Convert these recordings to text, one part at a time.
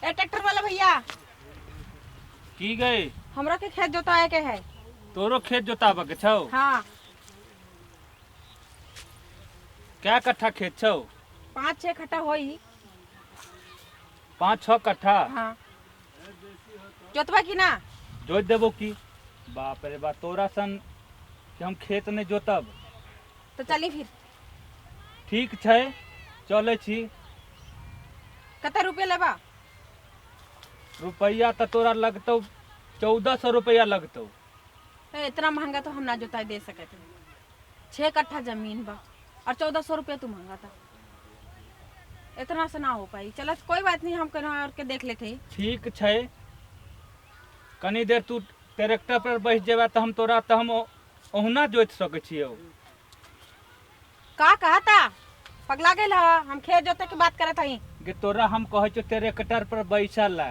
ए tractor वाला भैया। की गई? हमरा के खेत जोताए के है। तोरो खेत जोताबऽ के छौ? हाँ। कै कट्ठा खेत छौ? 5-6 कट्ठा होई। 5-6 कट्ठा? हाँ। जोतबा की ना? जोत देबो की। बाप रे बाप, तोरा सन कि हम खेत नहीं जोतब। तो चली फिर। ठीक छै, चलै छी। कते रुपया लेबा? रुपैआ तऽ तोरा लगतौ 1400 रुपैआ लगतौ। ए, इतना महंगा तो हम ना जोताई दे सके थे। 6 कट्ठा जमीन बा और 1400 रुपया तू महंगा था, इतना से ना हो पाई। चलो कोई बात नहीं, हम कहीं और के देख लेते हैं। ठीक छै, कनी देर तू ट्रैक्टर पर बैठ जेबा तऽ हम तोरा तऽ हम ओहुना जोति सकै छियौ। का कहता पगला गेल ह? हम खेत जोते के बात करत हई। गे तोरा हम कहै छियौ ट्रैक्टर पर बैसल ला।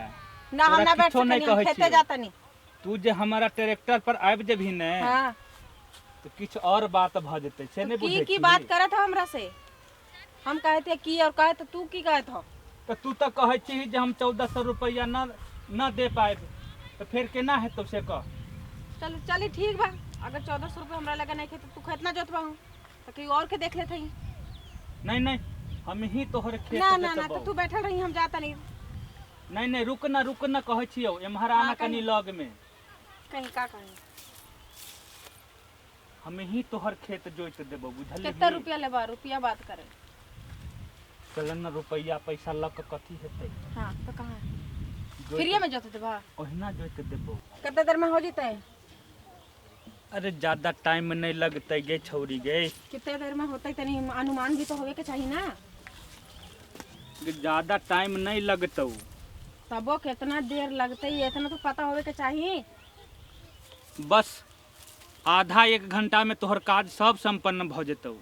ना, हम तोरा ना बैठ किछो नहि सकनी, हम कहै खेते छियौ। जाता नहीं। तू जे हमारा ट्रैक्टर पर आबि जेबही ने तो किछु और बात भऽ जेतै से तो नहि की बुझै की छी। बात करत हो हमरा से? हम कहते की और कहे तो तू की कहत हो? तऽ तू तऽ कहै छी जे हम 1400 रुपैआ न न दे पाएब, तऽ फेर केना हेतौ से कह। चल चली ठीक बा, अगर 1400 रुपया हमरा लगे नहीं खे तो तू खेत ना जोतबा हूँ तो कहीं और के देख लेते ही। नहीं नहीं, हम ही तोहर खेत ना ना ना, जोतबौ। तो तू बैठल रही, हम जाता नहीं। नहीं नहीं, रुक ना रुक ना, कहै छियौ एम्हर आना हाँ, कनी लग में। कहीं का कहीं। हम ही तोहर खेत जोत देबौ, बुझलिही? कितना रुपया लेबा? रुपया बात करे। चल न, रुपैआ पैसा लऽ कऽ कथी हेतै? हाँ तो कहाँ? जोति- फ्रीए में जोत देबा? ओहिना जोति देबौ। कितना देर में हो जतै? अरे ज्यादा टाइम नहीं लगतै गे छौरी गे। कितने देर में होतै? तनी अनुमान भी तो होवे के चाहिए ना। गे, ज्यादा टाइम नहीं लगतौ। तबो कितना देर लगतै इतना तो पता होवे के चाहिए। बस आधा एक घंटा में तोहर काज सब संपन्न भऽ जेतौ।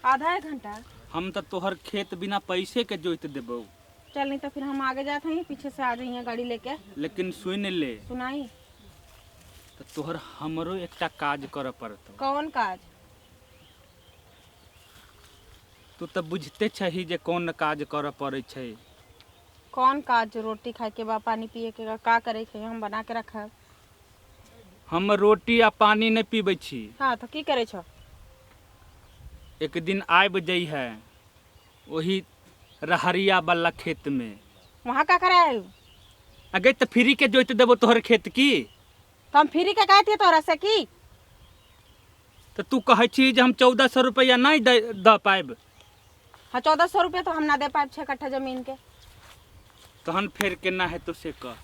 आधा एक घंटा? हम तऽ तोहर खेत बिना पैसे के जोति देबौ। चल नहीं तो फिर हम आगे जाते हैं, पीछे से आ जाइए गाड़ी लेके। लेकिन सुन ले। सुनाई। तऽ तोहर हमरो एकटा काज करऽ पड़तौ। कौन काज? तू तऽ बुझते छही जे कोन काज करऽ पड़ै छै। कौन काज? रोटी खाए के बा, पानी पिए के बा, का करे के? हम बना के रखब। हम रोटी आ पानी नहि पीबै छी। हाँ तो की करे छो? एक दिन आबि जइहे ओही रहरिया वाला खेत में। वहाँ का करे आयु? अगे तऽ फ्री के जोति देबो तोहर खेत की। तो हम फ्री के कहती तोरा से की? तऽ तू कहै छी जे हम 1400 रुपैआ नहि दऽ पायब। हाँ 1400 रुपया तो हम ना दे पाएब 6 कट्ठा जमीन के। तहन फेर केना हेतौ से कह।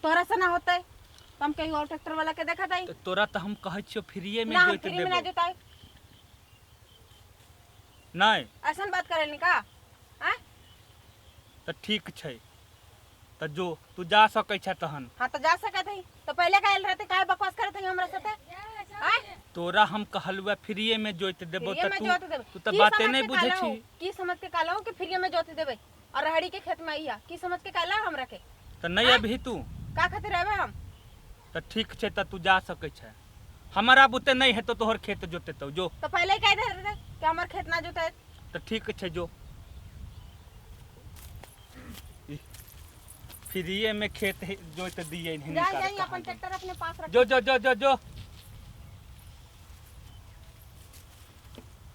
तोरा से ना होतै तो हम कहीं और ट्रैक्टर वाला के देखत हई। तऽ तोरा तऽ हम कहै छियौ फ्रीए में ना, हम जोति फ्री में ना देबो। जोताई। नहि। ऐसन बात करेलनी का? आँ? तऽ ठीक छै, तऽ जो तू जा सकै छै तहन। हाँ तो जा सकत हई, तो पहले काहे रहते? काहे बकवास करत हई हमरा साथे? आँ? तोरा हम कहलुआ फ्रीए में जोति देबो। फ्रीए तऽ में तू जोत देबै। तू तऽ की बाते समझ नहि के बुझै कहलहु? छी। की समझ के कहलहु कि फ्रीए में जोत देबै और रहड़ी के खेत में आइया? की समझ के कहला हमरा के? तऽ नहि अबही तू? का खातिर रहबे हम? तऽ ठीक छै, तऽ तू जा सकै छै, हमरा बुते नहि हेतौ तोहर खेत जोतेतौ, जो। तो पहले ही कह दे रहे कि हमर खेत ना जोते। तऽ ठीक छै, जो। फ्रीए में खेत जोत दिए। जा जाई, अपन ट्रैक्टर अपने पास रख। जो जो जो जो जो,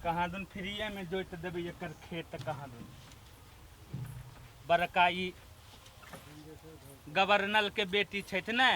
कहाँ दुन फ्रीए में जोत देबै एकर खेत। कहाँ दुन बड़का ई गवर्नर के बेटी छथि ने।